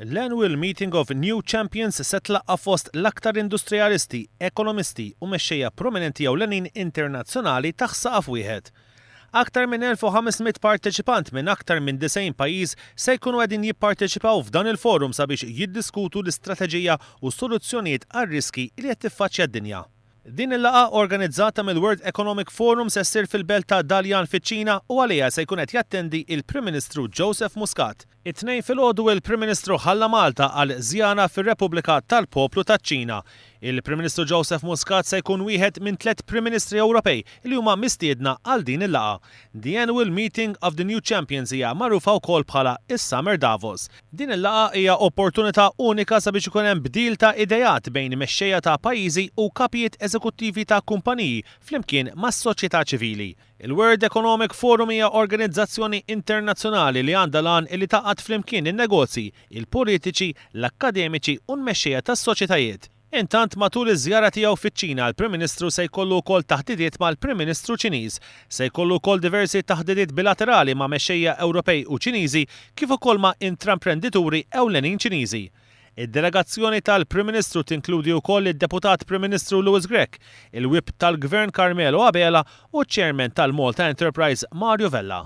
L-Annual Meeting of New Champions se tlaqqa' fost l-aktar industrijalisti, ekonomisti u mexxejja prominenti ewlenin internazzjonali taħt saqaf wieħed. Aktar minn 1,500 parteċipant minn aktar minn 90 pajjiż se jkunu qegħdin jipparteċipaw f'dan il-forum sabiex jiddiskutu l-istrateġija u soluzzjonijiet għar-riski li qed tiffaċċja d-dinja. Din il-laqgħa organizzata mill-World Economic Forum se ssir fil-belt ta' Dalian fiċ-Ċina u għaliha se jkun qed jattendi il-Prim Ministru Joseph Muscat. It-Tnejn filgħodu il-Prim Ministru ħalla Malta għal żjara fir-Repubblika tal-Poplu taċ-Ċina. Il-Prim Ministru Joseph Muscat se jkun wieħed minn tliet Prim Ministri Ewropej li huma mistiedna għal din il-laqgħa. The Annual Meeting of the New Champions hija magħrufa wkoll bħala is-Summer Davos. Din il-laqgħa hija opportunità unika sabiex ikun hemm bdil ta' ideat bejn mexxejja ta' pajjiżi u kapijiet eżekuttivi ta' kumpaniji flimkien mas-soċjetà ċivili. Il-World Economic Forum hija organizzazzjoni internazzjonali li għandha l-għan li tgħaqqad flimkien in-negozji, il-politiċi, l-akkademiċi u l-mexxejja tas-soċjetajiet. Intant matul iż-żjara tiegħu fiċ-Ċina l-Prim Ministru se jkollu wkoll taħdidiet mal-Prim Ministru Ċiniż. Se jkollu wkoll diversi taħdidiet bilaterali ma' mexxejja Ewropej u Ċiniżi kif ukoll ma' intraprendituri ewlenin Ċiniżi. Id-delegazzjoni tal-Prim Ministru tinkludi wkoll id-Deputat Prim Ministru Louis Grech, il-Whip tal-Gvern Carmelo Abela u ċ-Chairman tal-Malta Enterprise Mario Vella.